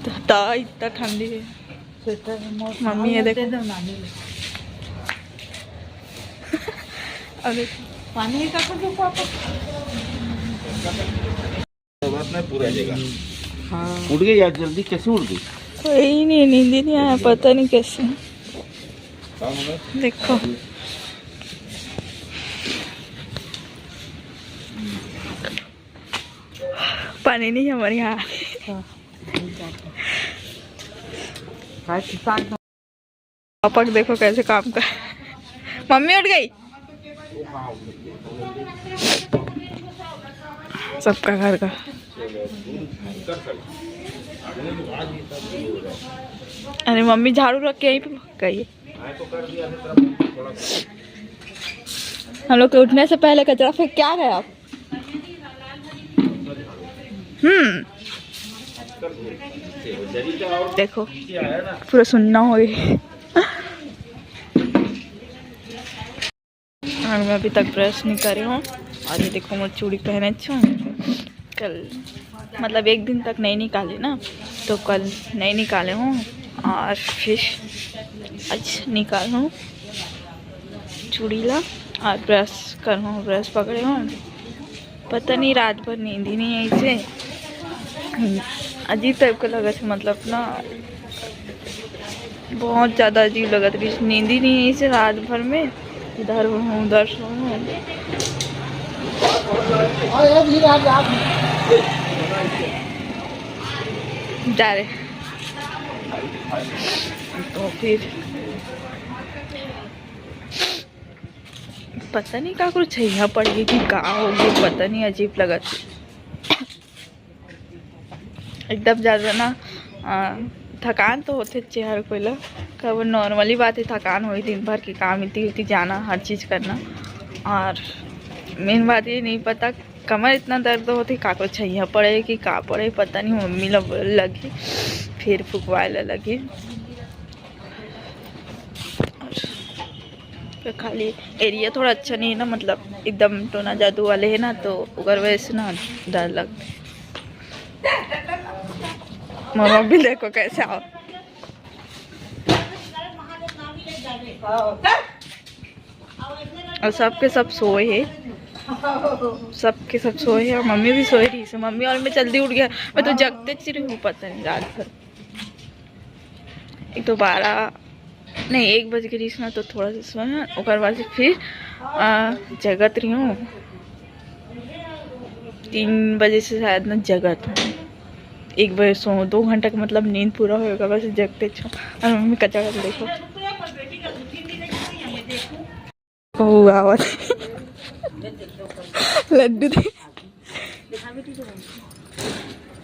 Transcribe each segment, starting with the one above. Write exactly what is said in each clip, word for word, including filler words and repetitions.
त इतना ठंडी है। स्वेटर मोर मम्मी, ये देखो। दे दो नानी ले। अरे पानी का कुछ पापा। जरूरत नहीं, पूरा जगह। हाँ। उड़ गई यार, जल्दी कैसे उड़ गई? कोई नहीं, नींद ही नहीं आया, पता नहीं कैसे। देखो, पानी नहीं है हमारे यहाँ। पापा को देखो कैसे काम कर। मम्मी उठ गई। सबका घर का। अरे मम्मी झाड़ू रख के यहीं पे गई। हम लोग के उठने से पहले कचरा फेंक के आ गए आप। हम्म। देखो, पूरा सुन्ना हो गया। और मैं अभी तक ब्रश नहीं करे हूँ। और ये देखो, मैं चूड़ी पहने छू कल, मतलब एक दिन तक नहीं निकाले ना, तो कल नहीं निकाले हूँ। और फिर आज निकाल हूँ चूड़ी ला और ब्रश कर हूँ, ब्रश पकड़े हूँ। पता नहीं, रात भर नींद ही नहीं आई से। अजीब टाइप का लगत है, मतलब ना, बहुत ज़्यादा अजीब लगत रही, नींद ही नहीं आई से रात भर में। इधर हूँ, उधर हूँ। जा रहे। तो फिर पता नहीं का कुछ छैया पड़ गई कि का हो गई, पता नहीं, अजीब लगत। एकदम ज़्यादा ना, आ, थकान तो होथे चेहर कोई ला, कब नॉर्मली बात है, थकान होई, दिन भर के काम, इतनी उतनी जाना, हर चीज़ करना। और मेन बात ये नहीं पता कमर इतना दर्द होथे, काकरो छैया पड़े कि का पड़े, पता नहीं। मम्मी ला लगी, फिर फुकवाए ला लगी। तो खाली एरिया थोड़ा अच्छा नहीं है ना, मतलब एकदम टोना जादू वाले है ना, तो ओकर वजह से ना डर लगता है। मामा भी देखो कैसे आओ। और सबके सब सोए है, सबके सब सोए है। और मम्मी भी सोए रही से, मम्मी और मैं जल्दी उठ गया। मैं तो जगते च रही हूँ, पता नहीं रात भर। एक तो बारह नहीं, एक बज के रहीस ना, तो थोड़ा सा सोए, ओकर बाद से फिर आ, जगत रही हूँ। तीन बजे से शायद ना जगत हूँ। एक बजे सो, दो घंटा का मतलब नींद पूरा होएगा, बस जगते छो। और मम्मी कच्चा कर देखो। ओ, आवत। लड्डू दे।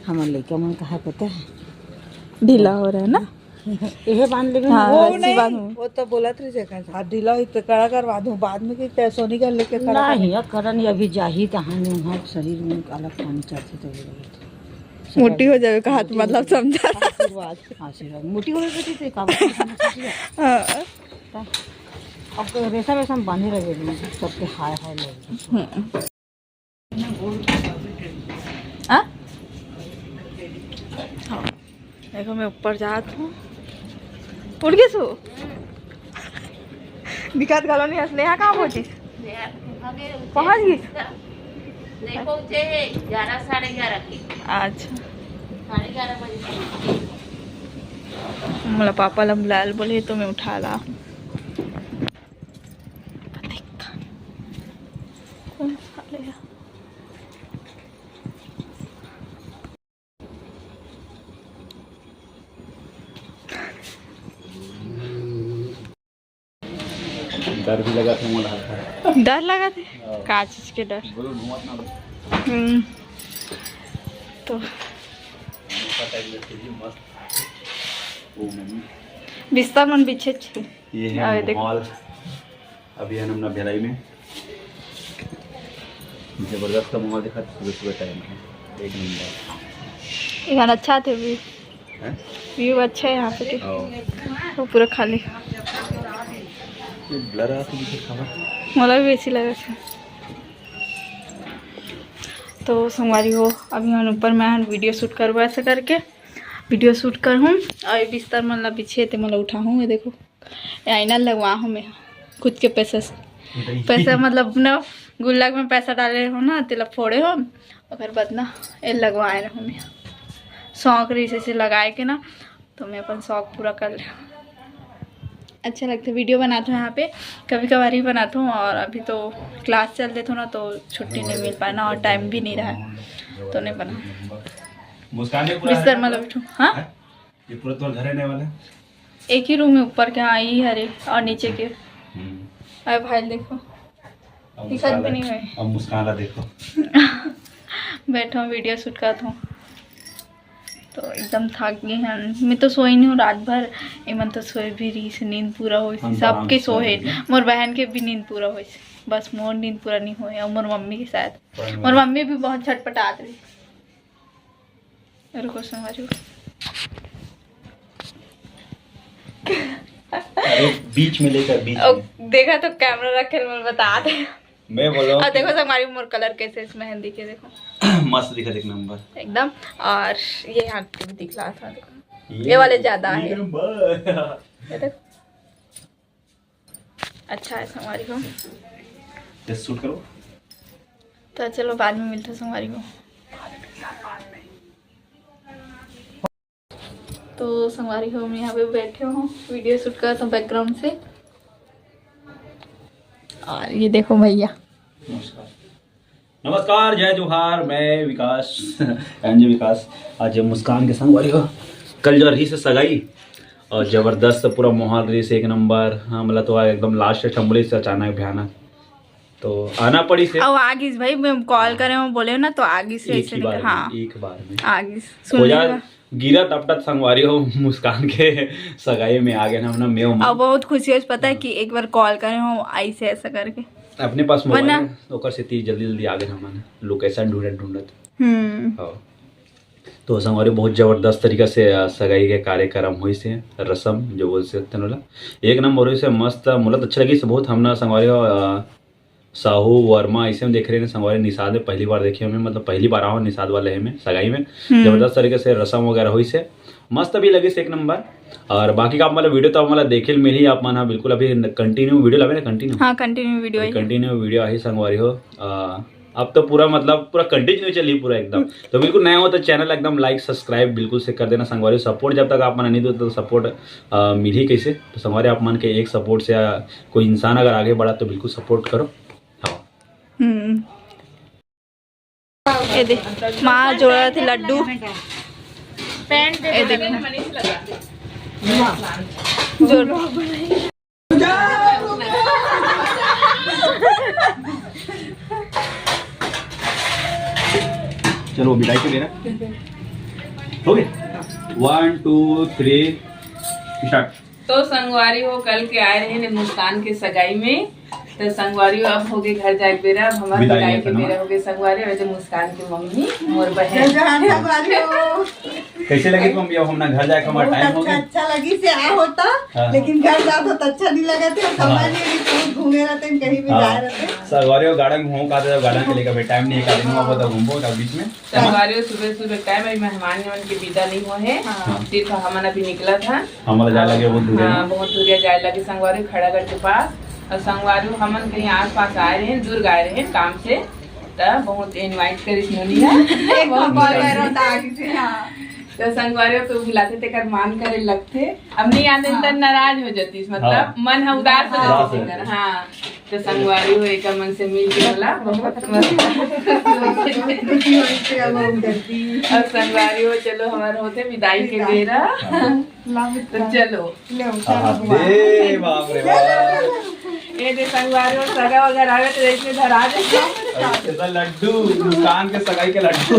हमर लइका मन कहा पता है? ढीला हो रहा है ना? एहे बांध लेबे ना। हाँ, वो रस्सी नहीं, बांधू। वो तो बोलत रही जेकर हाथ ढीला होई तो कड़ा करवा दूं, बाद में कि पैसों नहीं कर लेके कड़ा नहीं, कर। यार, करन अभी जाही तहां में वहाँ शरीर में अलग पानी चढ़ते तो हो जाए। मोटी हो जावे का हाथ, मतलब समझा। आशीर्वाद, आशीर्वाद। मोटी हो गई थी, तो काम हाँ। अब तो रेशा वेशा में बांधे रहे, सबके हाय हाय लगे। हम्म। आ? हाँ। देखो, मैं ऊपर जात हूँ। उठ गई सो? दिखात घलो नहीं हंसले। यहाँ कहाँ पहुँची? पहुँच गई? नहीं पहुँचे है, ग्यारह, साढ़े ग्यारह के। अच्छा। साढ़े ग्यारह बजे पहुँचे। मोला पापा ला बुलाए ल बोले, तो मैं उठा ला। कौन साले है? डर भी लगा था, मोला। डर लगा थे? हाँ। का चीज के डर? बोलो, घूमत ना। हम्म। तो बिस्तर मन बिछे छे। ये है अरे देखो। माहौल। अभी हम ना भिलाई में जबरदस्त माहौल दिखा, सुबह सुबह टाइम है, एक नंबर। यहाँ अच्छा थे व्यू। हैं? व्यू अच्छा है यहाँ पे। हाँ। वो पूरा खाली। ये blur आ तो दिखे खबर। मोला भी वैसी लगा था। तो संगवारी हो, अभी हम ऊपर में हम वीडियो शूट करबो ऐसे करके। वीडियो शूट करहूँ। अउ ये बिस्तर मन ला बिछे हे, ते मन ला उठाहूँ। ये देखो, ये आईना लगवा हूँ मैं खुद के पैसा से। पैसा मतलब अपना गुल्लक में पैसा डाले हो ना, तेला फोड़े हो, ओकर बाद ना ये लगवाए रहूँ मैं। शौक रहिस ऐसे लगाए के ना, तो मैं अपन शौक पूरा कर ले। अच्छा लगथे, वीडियो बनात हूँ यहाँ पे, कभी कभार ही बनात हूँ, और अभी तो क्लास चल देत हूँ ना, तो छुट्टी नहीं मिल पाए ना, और टाइम भी नहीं रहा, तो नहीं बना। मुस्कान भी पूरा बिस्तर है। मतलब बैठो, हाँ? हैं? ये पूरा तोर घर रहने वाला है? एक ही रूम है ऊपर के, हाँ, ये हरे और नीचे के। हम्म। अरे भाई देखो, अब दिखत मुस्कान भी ला, नहीं है। अब मुस्कान ला देखो। बैठो, वीडियो शूट करत हूँ, तो एकदम थक गए हैं। मैं तो सोई नहीं हूँ रात भर, एमन तो सोए भी रहिस, नींद पूरा होइस, हम तो सबके आराम से सोए। सोए हैं। मोर बहन के भी नींद पूरा होइस, बस मोर नींद पूरा नहीं होए, और मोर मम्मी के शायद। पर मोर मम्मी भी बहुत छटपटात रही। रुको संगवारी हो। अरे बीच में लेकर बीच ओ, में। देखा तो कैमरा रखे, मैं बता दे। मैं बोला हूँ और कि देखो संगवारी, मोर कलर कैसे इस मेहंदी के, देखो। मस्त दिखा, एक नंबर। एकदम। और ये यहाँ पे भी दिखला था, देखो। ये ये वाले ज्यादा है। नंबर। ये देखो। अच्छा है संगवारी हो। जस्ट शूट करो। तो चलो बाद में मिलते हैं संगवारी हो। तो संगवारी हो, मैं यहाँ पे बैठे हूँ, वीडियो शूट करत हूँ बैकग्राउंड से। और ये देखो भैया। नमस्कार। नमस्कार, जय जोहार, मैं विकास, एमजे विकास। आज मुस्कान के संगवारी हो, कल जो रहिस सगाई, और जबरदस्त पूरा माहौल रहिस, एक नंबर। हाँ, मतलब तो एकदम लास्ट ठंबड़ी से अचानक भयानक, तो आना पड़िस। अब आ गिस भाई, मैं कॉल करे हूँ, बोले ना, तो आ गिस। एक ही बार में, हाँ। एक बार में आ गिस। सुन, गिरा तपटत संगवारी हो, मुस्कान के सगाई में आ गए ना, ना मेव मन। अब बहुत खुशी होइस, पता है कि एक बार कॉल करे हो ऐसे ऐसा करके। अपने पास मोबाइल है, ओकर सेती जल्दी जल्दी आ गए हमन, लोकेशन ढूंढत ढूंढत। हम्म। हाँ। तो संगवारी बहुत जबरदस्त तरीका से, अ, सगाई के कार्यक्रम होइस हे, रसम जो बोल सकते हैं ओला, एक नंबर होइस हे, मस्त, मोला तो अच्छा लगिस बहुत। हमन संगवारी हो, अ, साहू वर्मा ऐसे में देख रहे हैं संगवारी, निषाद में पहली बार देखे हमें, मतलब पहली बार आओ निषाद वाले में सगाई में। हम्म। जबरदस्त तरीके से रसम वगैरह होइस हे, मस्त भी लगिस एक नंबर। और बाकी का आप मतलब वीडियो तो आप मतलब देखे मिली आप मन, हाँ बिल्कुल। अभी कंटिन्यू वीडियो लावे ना, कंटिन्यू। हाँ, कंटिन्यू वीडियो अभी आई। कंटिन्यू वीडियो आई संगवारी हो। अ, अब तो पूरा मतलब पूरा कंटिन्यू चली पूरा एकदम। तो बिल्कुल नया हो तो चैनल एकदम लाइक सब्सक्राइब बिल्कुल से कर देना संगवारी। सपोर्ट जब तक आप मन नहीं दो तो सपोर्ट मिली कैसे? तो संगवारी आप मन के एक सपोर्ट से, अ, कोई इंसान अगर आगे बढ़ा तो बिल्कुल सपोर्ट करो। हाँ। हम्म। ये दे, माँ जोड़ा थे लड्डू। ये देखो। जोड़। चलो, मिठाई के मेरा हो गया। वन, टू, थ्री, स्टार्ट। तो संगवारी हो, कल के आए रहे ने मुस्कान के सगाई में, तो संगवारी हो, अब हो गए घर जाए के बेरा, अब हमारे विदाई विदाई के करना। बेरा हो गए संगवारी हो, जो मुस्कान के मम्मी, मोर बहन। जय जवान संगवारी हो। कैसे लगे तुम? अब हमना घर जाए के हमारा बहुत टाइम हो अच्छा, गया। अच्छा लगी से आ होता, हाँ। लेकिन घर जात हो तो अच्छा नहीं लगा थे, और हाँ। समझ नहीं रही, बहुत घूमे रहते हैं, कहीं भी हाँ। जाए रहते हैं। संगवारी हो, गार्डन घूम का था, गार्डन के लेकर फिर टाइम नहीं, एक आदमी हाँ। वहाँ पर घूमो था बीच में। संगवारी हो, सुबह सुबह टाइम अभी मेहमान मन के विदा नहीं हुआ है, हाँ। सिर्फ हमन अभी निकला था। हमला जाए लगे बहुत दूर है हाँ, ना? बहुत दूरिया जाए लगे संगवारी हो, खड़ागढ़ के पास। और संगवारी हो, हमन कहीं आसपास आए रहे, दुर्ग आए रहे काम से, त बहुत इनवाइट करिस नोनी है। एक बहुत बार बहुत पैर होता आगे से, हाँ। तो संगवारी हो, तो बुलाते तेकर मान करे लगथे। अब नहीं आते हाँ। त नाराज हो जातीस, मतलब हाँ। मन ह उदास हो हाँ। जातीस उदास हो तेकर। जातीस। हाँ। तो संगवारी हो, एकर मन से मिल के बोला, बहुत मस्त। खुशी होई से अब हम करती। और संगवारी हो, चलो, हमारे होते विदाई के विदाई। बेरा। हाँ। तो चलो। ले, हाँ, चलो, हाँ। वाह। ए, बाप रे बाप। ए दे संगवारी हो, सगा वगैरह आवे तो इसमें धरा दे। ऐसा लड्डू, मुस्कान के सगाई के लड्डू।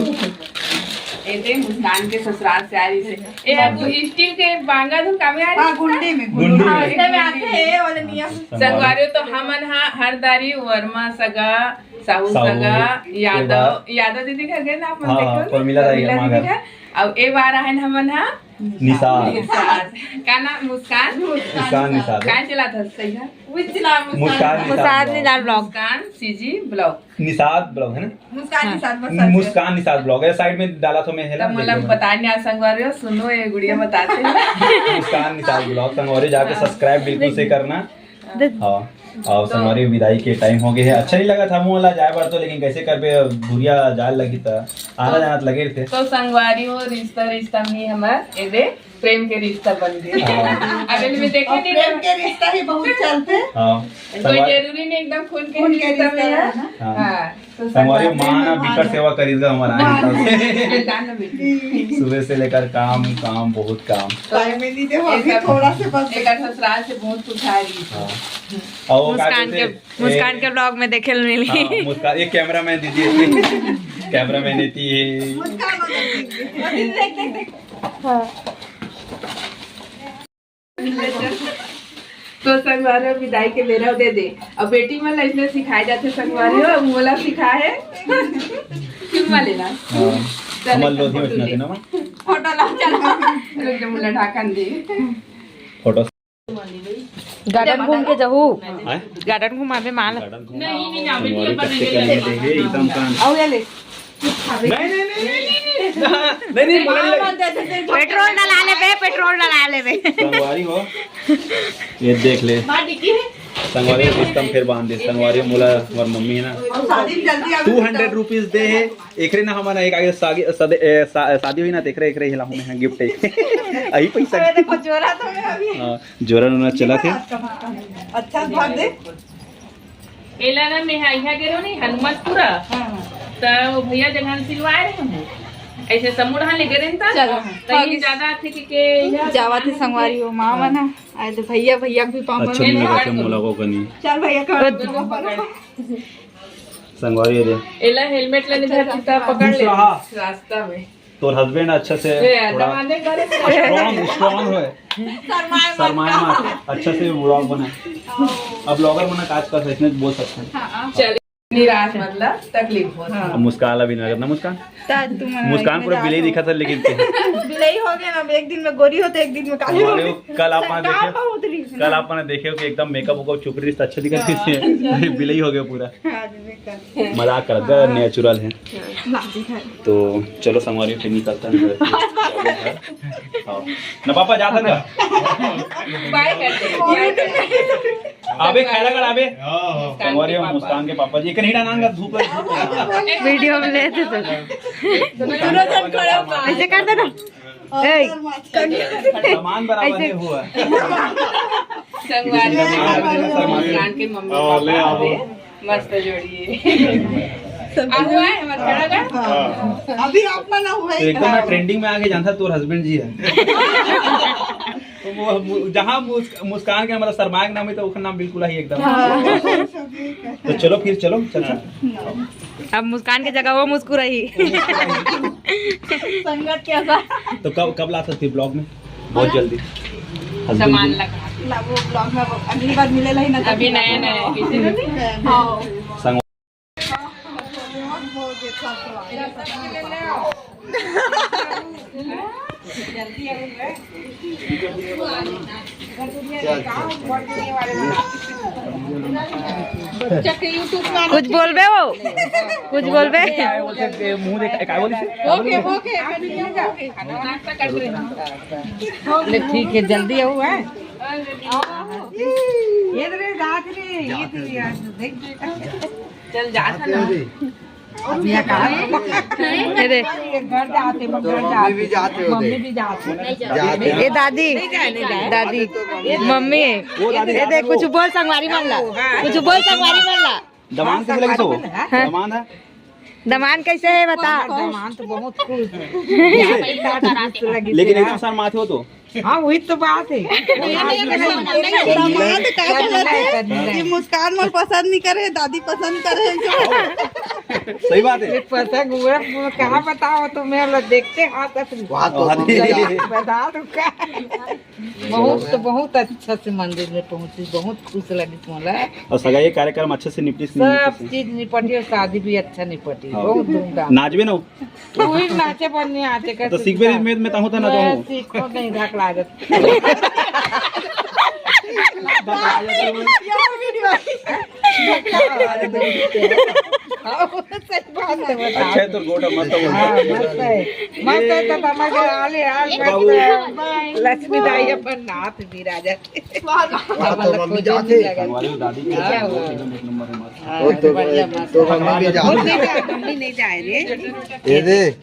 ए दे मुस्कान के ससुराल से आ रही है। ए, अब स्टील के बांगा धुन कामे आ रही हाँ, है? गुंडी में, गुंडी गुंडी में। हाँ, में। इसमें आते हैं, वाले नियम। संगवारी हो तो हमन हा हर दारी वर्मा सगा, साहू साहू, सगा, ए यादव, बार। यादव दीदी घर गए ना अपन हाँ, देखो ना? परमिला दाई के प्रमिला माँ दीदी घर। घर। अब ए बार आहन हमन हा निषाद। निषाद। का नाम? मुस्कान। मुस्कान निषाद। काय चलाथस? सही है। मुस्कान निषाद मुस्कान vlog। निषाद vlog। मुस्कान सीजी vlog। निषाद vlog है ना? मुस्कान हाँ। निषाद, बस मुस्कान निषाद vlog है, side में डाला तो मैं है ना, तब मतलब देख लेना। बताने आज संगवारी हो, सुनो ये गुड़िया बताते हैं। मुस्कान निषाद vlog संगवारी जाके हाँ। Subscribe बिल्कुल से करना। देख। हाँ। और तो संगवारी विदाई के time हो गए है, अच्छा नहीं लगा था मोला जाए बर तो, लेकिन कैसे करबे, अब दूरिया जाए लगी था, आना तो जाना तो लगे थे। तो संगवारी हो, रिश्ता रिश्ता में हमार ये दे प्रेम के रिश्ता बन गए। हाँ। अबे मैं देखे और नहीं प्रेम ना। के रिश्ता ही बहुत चलते। हाँ। कोई संगवारी जरूरी नहीं एकदम खून के खून के रिश्ता में रिश्ता है। है ना। हाँ। हाँ, तो संगवारी संगवारी माँ ना माँ बिकट ना। सेवा करीस गा हमारा हाँ। आने से। बेटा ना बेटी। सुबह से लेकर काम, काम, बहुत काम। तो time में नहीं दे, वो अभी ऐसा थोड़ा से बस एक आध ससुराल से बहुत कुछ आ रही है। हाँ। और वो का मुस्कान कहते के, हैं, मुस्कान ए, के vlog में देखे ल मिली। हाँ, मुस्कान, एक cameraman दीदी है। Cameraman एती है। मुस्कान हो जाती है। देख, देख, देख। हाँ। तो संगवारी हो, विदाई के बेरा दे दे। अब बेटी मन ला इसने सिखाए जाथे संगवारी हो, अब मोला सिखा है। क्यों मा लेना? हाँ। चल, हमर लोधी में तू ले। ना, फोटो ला, चल। रुक जा, मोला ढाकन दे। फोटो। Garden घूम के जहू। हैं? Garden घुमाबे माल। Garden घूम। नहीं, नहीं, ना, संगवारी बेटी अपन कच्चे नहीं कहीं ले। देखे, एकदम कान। आओ, ये ले। नहीं, नहीं, नहीं, नहीं, नहीं, नहीं। नहीं, नहीं, बोला नहीं। Petrol डला लेबे, petrol डला लेबे। संगवारी हो, ये देख ले। माँ डिग्गी है। संगवारी हो, रिश्तम फिर बांध दे। संगवारी हो, मोला, हमार मम्मी है ना, और शादी में जल्दी आ two hundred rupees दे है। एकरे ना हमन एक आगे सागी-, सदे-, ए, सा-, शादी हुई ना, तो एकरे, एकरे हिला होने हैं gift एक। अही पैसा। अरे देखो, जोरा तो मैं अभी। हाँ, जोरा नोना चला थे। अच्छा, भाग दे। एला ना मैं हा इहाँ गे रहो नहीं, हनुमतपुरा। हाँ, हाँ। त वो भैया जगह सिलवाए रहे हम। ऐसे समूह ले गे रहे त। चलो, हाँ। त ये ज्यादा थे कि, के जावा थे संगवारी हो, माँ बना। आए तो भैया, भैया भी पाँव अच्छा, पकड़ नहीं लगा, ले। मुलाकात करनी। चल भैया, कर तो दो, पकड़। संगवारी हो दे। एला helmet लेने अच्छा, जाती त पकड़ ले दूसरा। रास्ता में। तोर husband अच्छा से ए, थोड़ा दमादे करे। Strong, strong होए। शर्माए मत। शर्माए मत। अच्छा से vlog बना। अब vlogger मन का आजकल ऐसने बोल सकते हैं। हाँ, हाँ। चल, निराश मतलब तकलीफ होत हाँ। अब मुस्कान ला भी ना करना, मुस्कान। ता तुम मुस्कान पूरा बिलई दिखा था, लेकिन बिलई हो गया ना, एक दिन में गोरी होते, एक दिन में काली हो हमारे गई। वो कल आप वहाँ सरकार देखे, बहुत रीस ना। कल आप ने देखे हो कि एकदम makeup वेकअप चुप रही, अच्छा दिखा हाँ। थी। बिलई हो गया पूरा। हाँ, जी, बेकार। मजाक करत गा, हाँ। Natural है। हाँ, जी, हाँ। तो चलो संगवारी फिर निकलता है। हाँ। ना पापा जाता का? Bye कर दे। अबे खैरा कर अबे। हाँ, हाँ। संगवारी मुस्कान के पापा जी, एक नहीं डानांगा धूप है। Video में लेते तो। दोनों जन खड़े हो। ऐसे कर दे ना। ए, सामान बराबर ऐसे। नहीं हुआ। संगवारी हो, मुस्कान के मम्मी हाँ, ले पापा आओ। हवे। मस्त जोड़ी है। सब आ हुआ है, मत खड़ा कर। हाँ। अभी अपना ना हुआ तो है। एकदम ना trending में आके जानता तोर husband जी है। तो वो मु-, जहाँ मुस-, मुस्कान के हमारा शर्माए के नाम है, तो ओकर नाम बिल्कुल ही एकदम। हाँ। तो चलो फिर, चलो, चल, चल। अब मुस्कान के जगह वो मुस्कुराही। संगत कैसा? तो कब, कब ला सकती vlog में? बहुत जल्दी। सामान लगा। ला, वो vlog में वो अगली बार मिले ला ही ना, अभी नया नया किसी ने। हाँ। संग- कुछ बोलबे हो? कुछ बोलबे? मुंह देख, काय बोली? ओके, ओके। ले, ठीक है, जल्दी आओ, हैं? ये रे, जात रे, ये रे, यार, देख बेटा। चल, जात है ना। अब यहाँ कहाँ? ये दे। ये घर जाते, मम्मी घर मम्मी भी जाते। जाते हो मम्मी देख। भी जाते। जाते। ये दादी, नहीं जाए, नहीं जाए। दादी, मम्मी। वो दादी ये जाते देख, वो। कुछ बोल संगवारी मन ला। हाँ। कुछ बोल संगवारी मन ला। दमान कैसे लगी सो? हाँ। दमान है? दमान कैसे है बता? दमान तो बहुत खुश है। कैसे? खुश लगी लेकिन थी। एकदम शर्माते हो तो। हाँ, वही तो बात है। दामाद का गलत है। ये मुस्कान मोर पसंद नहीं करे, दादी पसंद करे। सही बात है। ये पसंद हुए, मैं कहाँ बताओ तुम्हें, हम लोग देखते हाथ अपनी। वहाँ तो अरे। बता दूँ का? बहुत, बहुत अच्छा से मंदिर में पहुँची, बहुत खुश लगी मोला। और सगाई कार्यक्रम अच्छे से निपटी, सब निपटी। चीज निपटी और शादी भी अच्छा निपटी, हाँ। बहुत धूमधाम। नाचबे ना? तू ही नाचे बर नहीं आते कर, तो सीखबे नहीं, मैं, मैं ताहूँ तो ना मैं ताहूँ। सीखो नहीं, ढाक लागत। हाँ, सही बात है, बताओ। अच्छा है तो गोटा मत हो। हाँ, मस्त है। मस्त है तो समझ आले यार, मस्त बाबू। है। लक्ष्मी दाई अपन नाथ विराजत। हाँ, तो मम्मी जाते। संगवारी दादी के क्या हुआ? एक नंबर है, मस्त। हाँ, वो तो, बढ़िया, मस्त। तो मम्मी भी जाते। मम्मी नहीं जाए रे। ये दे,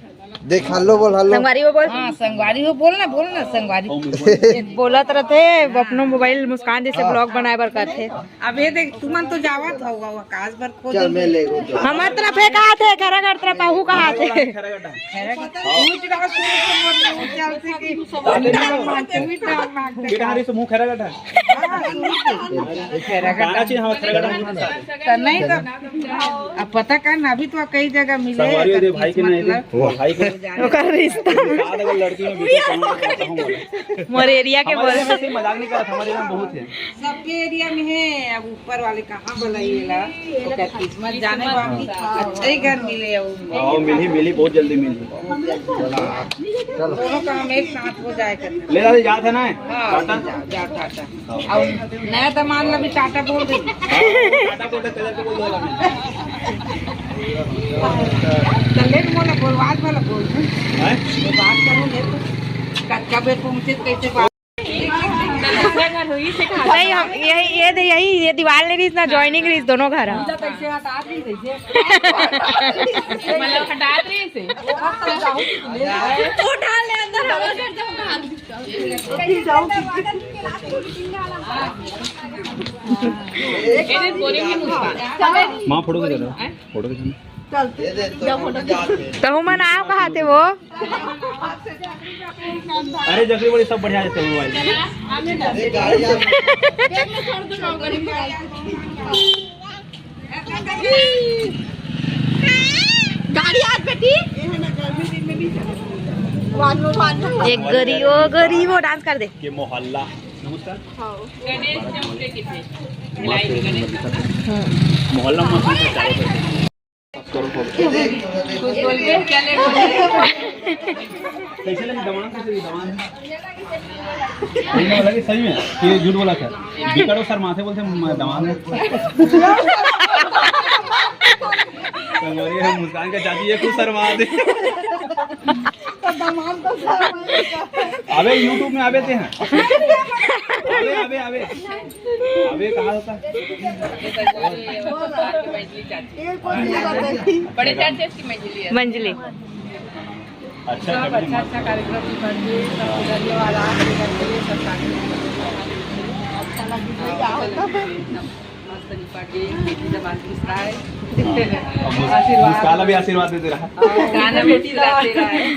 देख, hello बोल, hello। संगवारी वो बोल। हाँ, संगवारी हो, बोल ना, बोल ना, संगवारी। बोलत रथे, अपनो मोबाइल मुस्कान जैसे हाँ। Vlog बनाए बर करथे। अब ये देख, तुमन तो जावत होगा, वो काज बर खोज चल, मैं ले गो तो। हमर तरफ है कहा थे, खैरागढ़ तरफ आहू कहा थे। खैरागढ़। पूछ रहा शुरू से, वो चलते कि डाल दे। मांगते, मीठा मांगते। बेटा, हरी से मुंह खैरागढ़ है। हाँ, शुरू से। खैरागढ़। गाना चाहिए, हाँ, खैरागढ़ है। तो नहीं तो, अब पता कर ना, अभी तो कई जगह मिले संगवारी हैं, दे भाई के नहीं दे। मतलब। भाई के ओकर रिश्ता। बाद अगर लड़की में बेटी को कहूँगा, कहूँगा। मोर area के हमारे बोल। यहाँ से मजाक नहीं कर रहा था, हमारे यहाँ बहुत है। सबके area में है, अब ऊपर वाले कहाँ बुलाइएगा? ओकर किस्मत जाने बाकी। अच्छा ही घर मिले अब। हाँ, मिली, मिली, बहुत जल्दी मिली। दोनों काम एक साथ हो जाए करते। ले दादा, जात है ना? हाँ, टाटा। जा, जा, टाटा। और नया सामान ला भी टाटा बोल दे। हाँ, टाटा बोल दे, कलर को बोल दो वाला में। तो ले मोला बोल, बात वाला बोल। हैं? ये बात करूँ ले तो। कब, कब ये पहुँचे, कैसे बात? नहीं, हम यही, ये दे, यही, ये दीवार ले रही ना, joining रही दोनों घर। मतलब हटात रही इसे। उठा ले अंदर, हवा कर दो। माँ फोटो खींच रहा है। फोटो खींचना। तहु मन आओ कहा थे वो। अरे जकरी बड़ी सब बढ़िया रहते हैं मोबाइल। गाड़ी आज बेटी। एक गरी ओ गरी वो dance कर दे। के मोहल्ला। नमस्कार। गणेश चौक के किथे? मोहल्ला मस्त है, चारों तरफ। कुछ बोल के क्या ले? कैसे लगी दवान? कैसे लगी दवान? सही में लगी, सही में। ये झूठ बोला था। बिकट और शर्माते बोलते, "मैं दवान है।" संगवारी, हम मुस्कान का चाची ये खुद शर्मा दे। तो दमांद तो शर्मा ही है। अबे YouTube में आवे ते हैं। अबे, अबे, अबे। अबे कहाँ होता? ये कौन सी बात है? बड़े चाचा की मंजली है। मंजली। अच्छा, सब अच्छा, अच्छा कार्यक्रम भी कर दिए, सब उधर ये वाला आके कर दिए, सब कार्यक्रम अच्छा लगे, क्या होता है? मस्त निपट गई, बेटी जब आशीष का है। आशीर्वाद। मुस्कान भी आशीर्वाद देते रहा। हाँ, गाना बेटी लाते रहा है।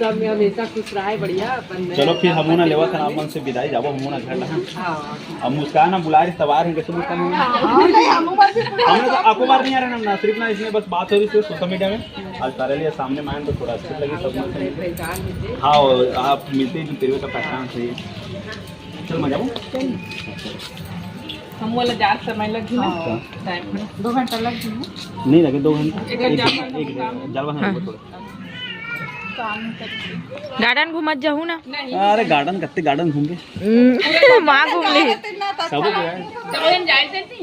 सब में हमेशा खुश रहा है, बढ़िया। अपन में चलो फिर हमू ना लेवा था, अपन से विदाई जाबो, हमू ना घर लगा। हाँ। अब मुस्कान ना बुला रही, तबार है, कैसे मुस्कान है? हाँ, नहीं, हमू बार भी हमने तो आपको बार नहीं आ रहा ना, ना, सिर्फ ना इसमें बस बात हो रही थी social media में। आज सारे लिए सामने मायन तो थोड़ा अच्छा लगे, सब मस्त है। पहचान लीजिए। हाँ, और आप मिलते हैं तो तेरे का पहचान से। चल, मजा आओ। हम बोला, ज्यादा समय लग गया ना। हाँ। टाइम। दो घंटा लग गया। नहीं लगे, दो घंटा। एक एक, घंटा। एक, एक, ज्यादा समय हाँ। थोड़ा। Garden घूमत जाहू ना। नहीं। अरे, garden कत्ते garden घूम के। हम्म, वहाँ घूम ले। सब हो गया है। तो हम जाए थे नहीं।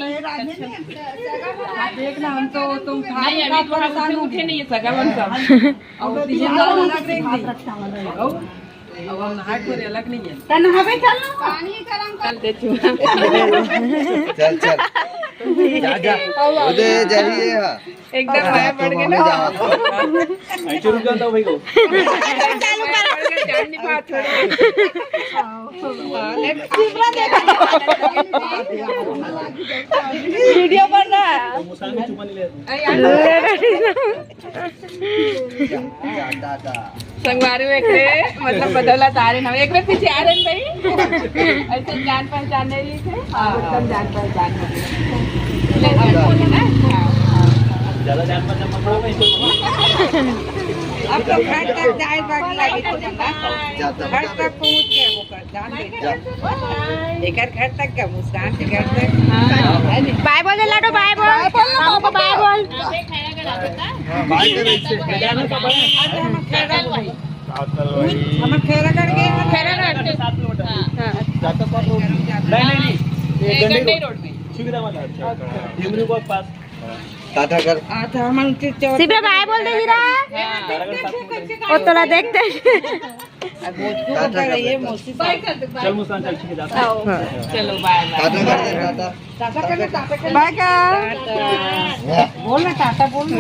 देखना, हम तो, तुम नहीं, अभी तो हम परेशान उठे, हो उठे गए। नहीं है, सगा बन सब। और दिमाग अलग रहेंगे। अब हम नहाए खोरे अलग नहीं है। त नहावे चल ना। पानी गरम कर। चल दे तू। चल, चल। जा, जा। उदय, जाइए, हाँ। एकदम हाँ, माया तो पड़ गई मम्मी ना। जाओ। ऐसे रुक जाता हूँ भाई को। चालू कर। चांदनी बात थोड़ी। Video बन रहा है। मुस्कान को चुमा नहीं लेते। संगवारी में एकरे, मतलब, बदौलत आ रहे हैं हम। एकरे पीछे आ रहे हैं भाई। ऐसे जान पहचान नहीं रही थे। हाँ, एकदम जान पहचान हो गई। ले, ले, ले, ना? हाँ, हाँ। अब तो घर तक जाए बाकी लगी तो बंदा। घर तक पहुंच गया वो कर, जान दे। एकर घर तक का, मुस्कान के घर तक। बाय बोल दे लाडो, बाय बोल। हमको बाय बोल। आज हम खैरागढ़ भाई। हम खैरागढ़ गए हैं। खैरागढ़। हाँ। नहीं, नहीं, नहीं। ये गंडई रोड। ठीक है, मतलब, अच्छा, अच्छा। ढिमरी को पास। टाटा कर। अच्छा, हम उनके चौथ सिर्फ बाय बोल दे हीरा। हाँ। वो तोला देखते। अब वो क्यों कर रही है मौसी साहब? चल मुस्कान, चल, ठीक है, जाते हैं। हाँ। चलो, बाय, बाय। टाटा कर दे, टाटा। टाटा कर ले, टाटा कर ले। बाय कर। टाटा। बोल ना, टाटा बोल ना।